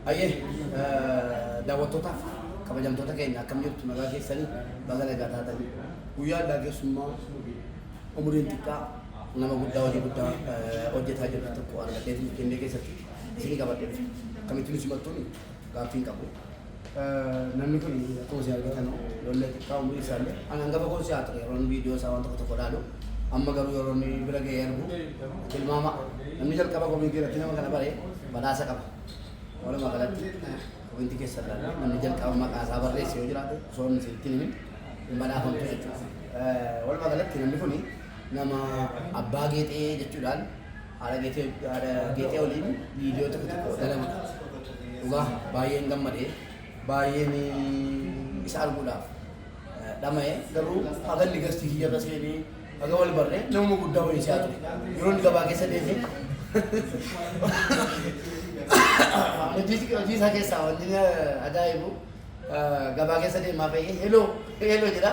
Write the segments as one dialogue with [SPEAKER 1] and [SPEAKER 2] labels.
[SPEAKER 1] Ayyee, daawwattootaaf kabajamtoota keenya, akkam jirtu? Nagaa keessanii? Baga nagaa taatanii. Guyyaa addaa keessummaa umuriin xiqqaa nama guddaa hojii guddaa hojjetaa jiru tokko argadhee Finfinnee keessatti isinii qabadhee dhufe. Akkamitti nu simattuun gaaffii hin qabu. Namni kun akkuma isin argitan ijoollee xiqqaa umurii isaallee ani hangafa koo si'aa ture yeroo inni viidiyoo isaa waan tokko tokko ilaalu. Amma garuu yeroo inni bira ga'ee argu tilmaama namni jalqaba komiitii irratti nama kana bare badhaasa qaba. Walumaa galatti komiitii keessa ilaalle namni jalqaba maqaa isaa barreesse yoo jiraate osoo inni isinitti hin himin hin badhaafamtu jechuudha. Walumaa galatti namni kun nama Abbaa Geexee jechuudhaan haadha Geexee waliin viidiyoo tokko tokko dalagudha. Dhugaa baay'een gammadee, baay'een isa arguudhaaf dhama'e. Garuu haga inni gastii kiyyarra seenee haga wal barree namuma guddaa wayii si'aa ture. Yeroo inni gabaa keessa deeme hojii isaa keessaa wanti ajaa'ibu gabaa keessa deemaa fe'ee "Hello, hello" jedha.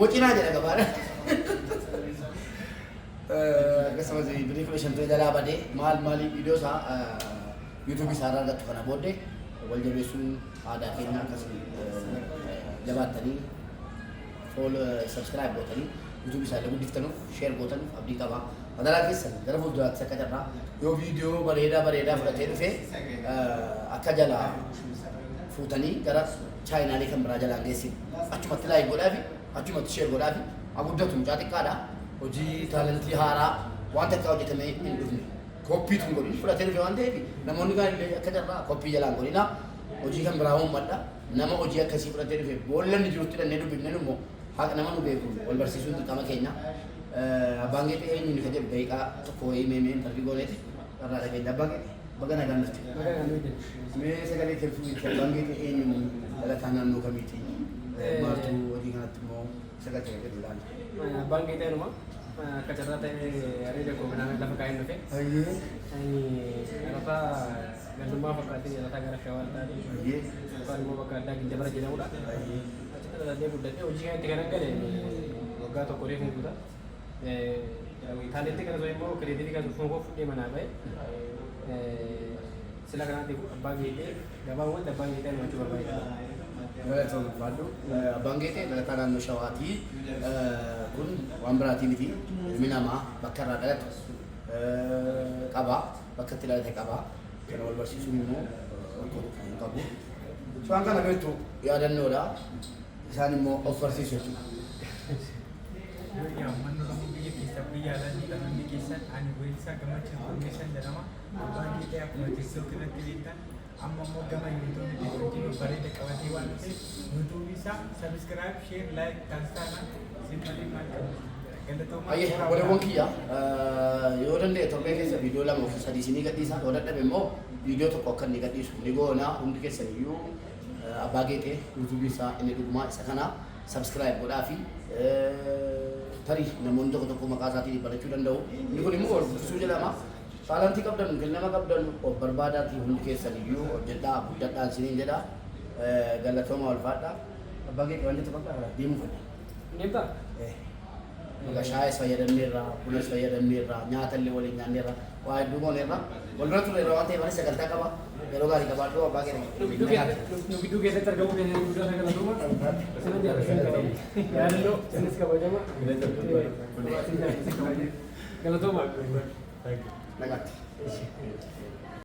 [SPEAKER 1] "Wacinaa" jedha gabaadha. Akkasumas birrii 15 ture jalaa badee maal maali viidiyoo isaa YouTube isaa irraa argattu. Kana booddee wal jabeessuun aadaa keenya. Akkasii jabaattanii follow, subscribe gootanii YouTube isaa illee guddiftanuuf share gootanuuf abdii qaba. Madaraa keessan gara fuulduraatti akka carraa yoo viidiyoo bareedaa bareedaa fudhatee dhufe akka jalaa fuutanii gara chaayinaalee kan biraa jalaan geessinu. Achumatti like godhaafi, achumatti share godhaafi, haguddatu. Mucaa xiqqaadha. Hojii talentii haaraa waan takka hojjetamee hin dhufne. Copy tun godhin fudhatee dhufe waan ta'eef namoonni kaan illee akka carraa copy jalaan godhina. Hojii kan biraa uummadha. Nama hojii akkasii fudhatee dhufe boolla inni jirutti dhannee dubbifne immoo haqa nama nu beeku wal barsiisuun dirqama keenya. Abbaan Geexee eenyuun ka jedhu daqiiqaa tokko wayii meemee interview gooneeti irraa dhageenya. Abbaan Geexee, baga nagaan dhufte. Mee sagalee kee fuudhite, Abbaan Geexee eenyuun, dhalataa naannoo kamiiti? Maaltu hojii kanatti immoo sagalee kee jedhu ilaalla.
[SPEAKER 2] Abbaan Geexee numa akka carraa ta'ee areeda koo kanaan lafa kaa'een dhufe. Dhalataa gandummaa fakkaatiin dhalataa gara Shawaa Lixaati. Yookaan immoo bakka addaa Gindabara jedhamudha. Achitti dhaladhee guddadhee hojii kanatti kanan gale waggaa tokko reefu guuta. Talentii kana osoo immoo creative kan fuun koo fudhee manaa ba'e. Sila kanaatiif Abbaa Geexee gabaabumatti Abbaan Geexee numa jechuu barbaada.
[SPEAKER 1] Galatoon ulfaadhu. Abbaan Geexee dhalataa naannoo Shawaati. Kun waan biraatii miti. Ilmi namaa bakka irraa dhalatu qaba. Bakka itti dhalate qaba. Kana wal barsiisuun immoo rakkoo tokko hin qabu. Waan kana beektu yaadannoodha. Isaan immoo of barsiisu jechuudha.
[SPEAKER 3] Yaa uummanni Oromoo biyya keessa biyya alaa jirtan hundi keessan, ani weellisaa Gammachiis Gurmeessan jedhama. Abbaan Geexee akkuma TikTok irratti beektan amma immoo gama YouTubeiitiin hojii babbareeda qabatee waan dhufeef YouTubeii isaa subscribe, share, like taasisaa. Isin malee maal qabdu? Galatoomaa.
[SPEAKER 1] Ayyee, obboleewwan kiyya, yoo danda'e torbee keessa viidiyoo lama yookiin sadii isinii gadhiisa. Yoo dadhabe immoo viidiyoo tokko akka inni gadhiisu ni goona. Hundi keessan iyyuu Abbaa Geexee YouTubeii isaa inni dhugumaa isa kana subscribe godhaa fi tarii namoonni tokko tokko maqaa isaatiin barachuu danda'u. Inni kun immoo wal guddisuu jedhama. Talentii qabdan, kennama qabdan of barbaadaatii hundi keessan iyyuu hojjedhaa, guddadhaan isiniin jedha. Galatooma, ulfaadha. Abbaa Geexee, waan jettu qabdaa? Deemuu fedha.
[SPEAKER 2] Deemtaa?
[SPEAKER 1] Egaa shaayis fayyadamneerra, bunas fayyadamneerra, nyaata illee waliin nyaanneerra, waa hedduu gooneerra. Wal bira turreerra waan ta'eef anis sagantaa qaba. Yeroo gaarii qabaadhu, Abbaa Geexee.
[SPEAKER 2] Nu gidduu keessatti argamuu keessatti guddaa isaa galatooma. Isinan jaalladha. Yaadannoo isinis kabajama. Galatooma.
[SPEAKER 1] Nagaatti.